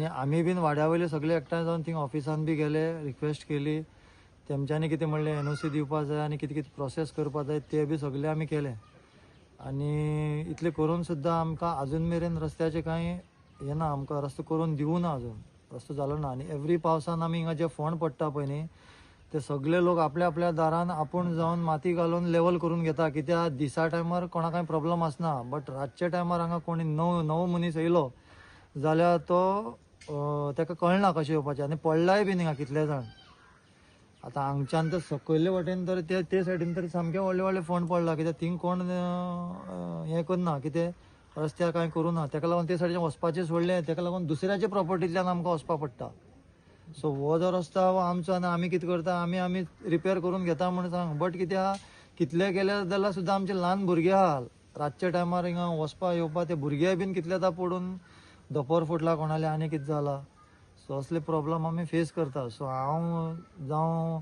आनी आमी बीन वाड्या वयले सगळे एकठांय जावन थिंग ऑफिसान बी गेले, रिक्वेस्ट केली. तेमच्यांनी कितें म्हणलें, एनओसी दिवपा जाय आनी कितें कितें प्रोसेस करपा जाय ते बी सगळें आमी केलें. आनी इतलें करून सुद्दां आमकां आजून मेरेन रस्त्याचें कांय हें ना. आमकां रस्तो करून दिवूं ना, अजून रस्तो जालो ना. आनी एवरी पावसान आमी हिंगा जे फोंड पडटा पळय न्ही, ते सगळे लोक आपल्या आपल्या दारान आपूण जावन माती घालून लेवल करून घेता, कित्याक दिसा टायमार कोणाक कांय प्रॉब्लम आसना, बट रातच्या टायमार हांगा कोणी नवो नवो मनीस येयलो जाल्यार तो ताका कळना कशें येवपाचें. आनी पडलाय बीन हिंगा कितले जाण. आतां हांगच्यान तर सकयले वटेन तर ते ते सायडीन तर सामके व्हडले व्हडले फोंड पडला, कित्याक थिंग कोण हें करना, कितें रस्त्यार कांय करूं ना. ताका लागून ते सायडीच्यान वचपाचें सोडलें. ताका लागून दुसऱ्याच्या प्रॉपर्टींतल्यान आमकां वचपा पडटा. सो हो जो रस्तो आहा हो आमचो आनी आमी कितें करता, आमी आमी रिपेर करून घेता म्हण सांग, बट कितें आहा, कितले केले जाल्यार सुद्दां आमचे ल्हान भुरगे आहा, रातच्या टायमार हिंगा वचपा येवपा ते भुरगे बीन कितले आतां पडून धोंपर फुटला कोणाले आनी कितें जाला. सो असले प्रॉब्लम आमी फेस करता. सो हांव जावं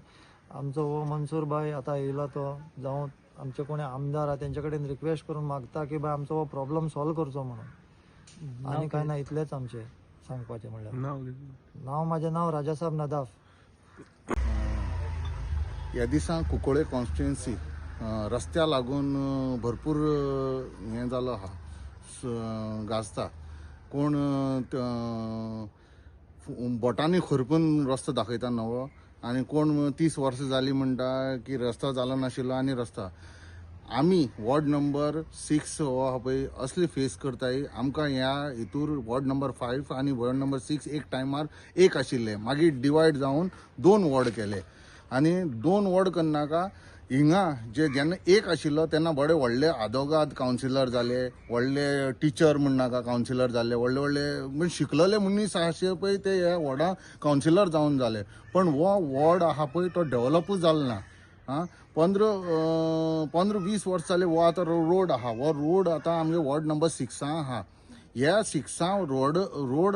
आमचो हो मनसूर भाई आतां येयला तो, जावं आमचे कोणी आमदार आहा, तेंच्या कडेन रिक्वेस्ट करून मागता की बाय आमचो हो प्रॉब्लम सॉल्व करचो म्हणून. आनी कांय ना, इतलेंच आमचें सांगपाचें म्हणल्यार. नाव? नांव, म्हाजें नांव राजासाब नदाफ. ह्या दिसा कुंकळे कॉन्स्टिट्युएन्सी रस्त्या लागून भरपूर हें जालो आहा, गाजता. कोण बोटांनी खरपून रस्तो दाखयता नवो आनी कोण 30 वर्सां जालीं म्हणटा की रस्तो जालो नाशिल्लो. आनी रस्तो आमी वॉर्ड नंबर 6 हो आहा पळय, असली फेस करताय. आमकां ह्या हितूर वॉर्ड नंबर 5 आनी वॉर्ड नंबर 6 एक टायमार एक आशिल्ले, मागीर डिवायड जावन दोन वॉर्ड केले. आनी दोन वॉर्ड करनाका, हिंगा जे जेन्ना एक आशिल्लो तेन्ना बरे व्हडले आदोगाद कावन्सिलर जाले, व्हडले टिचर म्हणनाका कावन्सिलर जाले, व्हडले व्हडले म्हणजे शिकलेले मनीस आशिल्ले पळय, ते ह्या वॉर्डां कावन्सिलर जावन जाले. पण हो वॉर्ड आहा पळय तो डेवलपूच जालो ना. आं 15-20 वर्सां जाले. हो आतां रोड आहा, हो रोड आतां आमगे वॉर्ड नंबर 6 आहा. ह्या 6 रोड रोड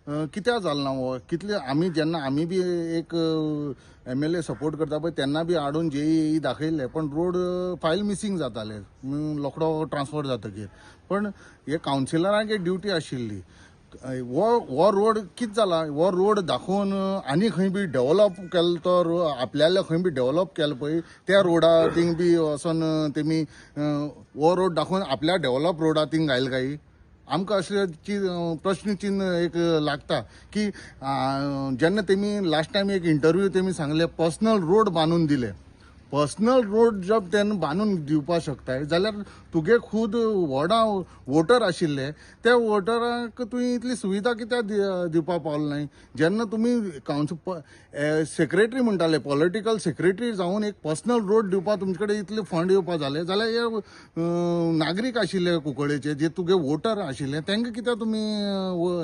कित्याक जालो ना हो? कितले आमी जेन्ना आमी बी एक एमएलए सपोर्ट करता पळय, तेन्ना बी हाडून जेई दाखयल्ले, पण रोड फायल मिसींग जाताले रोकडो ट्रान्सफर जातकीर. पण हे कावन्सिलरांक एक ड्युटी आशिल्ली. हो हो रोड कितें जाला, हो रोड दाखोवन आनी खंय बी डेवलप केलो तो आपल्याले खंय बी डेवलप केलो पळय त्या रोडा थिंग बी वचोन तेमी हो रोड दाखोवन आपल्या डेवलप रोडा थिंग घायल काय? आमकां अशें प्रश्न चिन्न एक लागता की जेन्ना तेमी लास्ट टायम एक इंटरव्यू तेमी सांगले, पर्सनल रोड बांदून दिले. पर्सनल रोड जब तेन्ना बांदून दिवपाक शकताय जाल्यार तुगे खूद वॉर्डा वोटर आशिल्ले, त्या वोटरांक तुवें इतली सुविधा कित्याक दिवपाक पावलो नाय? जेन्ना तुमी कावन्सिल सेक्रेटरी म्हणटाले, पॉलिटिकल सेक्रेटरी जावन एक पर्सनल रोड दिवपाक तुमचे कडेन इतले फंड येवपा जाले जाल्यार हे नागरीक आशिल्ले कुंकळेचे, जे तुगे वोटर आशिल्ले, तांकां कित्याक तुमी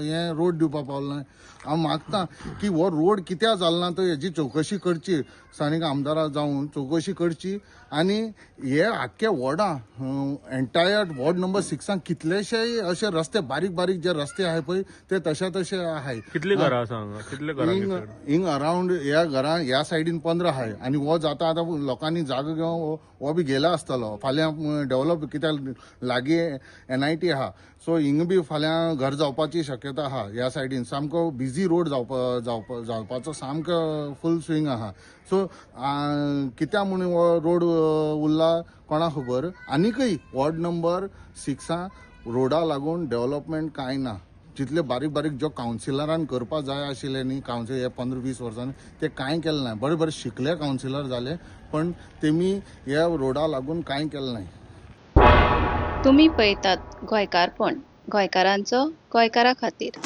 हे रोड दिवपाक पावले नाय? हांव मागता की हो रोड कित्याक जालो ना तो हेजी चवकशी करची, स्थानीक आमदारा जावन चवकशी करची. आनी हे आख्खे वॉर्डां, एंटायर वॉर्ड नंबर 6 कितलेशे अशे रस्ते, बारीक बारीक जे रस्ते आहाय पळय, ते तशे तशे आहाय. कितली घरां आसा हांगा? कितले घरां? हिंग हिंग अरावंड ह्या घरां ह्या सायडीन 15 आहाय. आनी हो जाता आतां लोकांनी जागो घेवन हो बी गेला आसतलो फाल्यां डेवलप, कित्याक लागीं एनआयटी आहा. सो हिंग बी फाल्यां घर जावपाची शक्यता आहा. ह्या सायडीन सामको बिजी रोड जावपाचो सामको फूल स्विंग आहा. सो कित्याक म्हूण हो रोड उरला कोणाक खबर. आनीकय वॉर्ड नंबर 6 रोडा लागून डेवलपमेंट कांय ना. जितले बारीक बारीक जो कावन्सिलरान करपा जाय आशिल्ले न्ही कावन्सिल हे 15-20 वर्सांनी, ते कांय केलें ना. बरे बरे शिकले कावन्सिलर जाले, पण तेमी ह्या रोडा लागून कांय केलें ना. तुमी पळयतात गोंयकारपण, गोंयकारांचो गोंयकारा खातीर.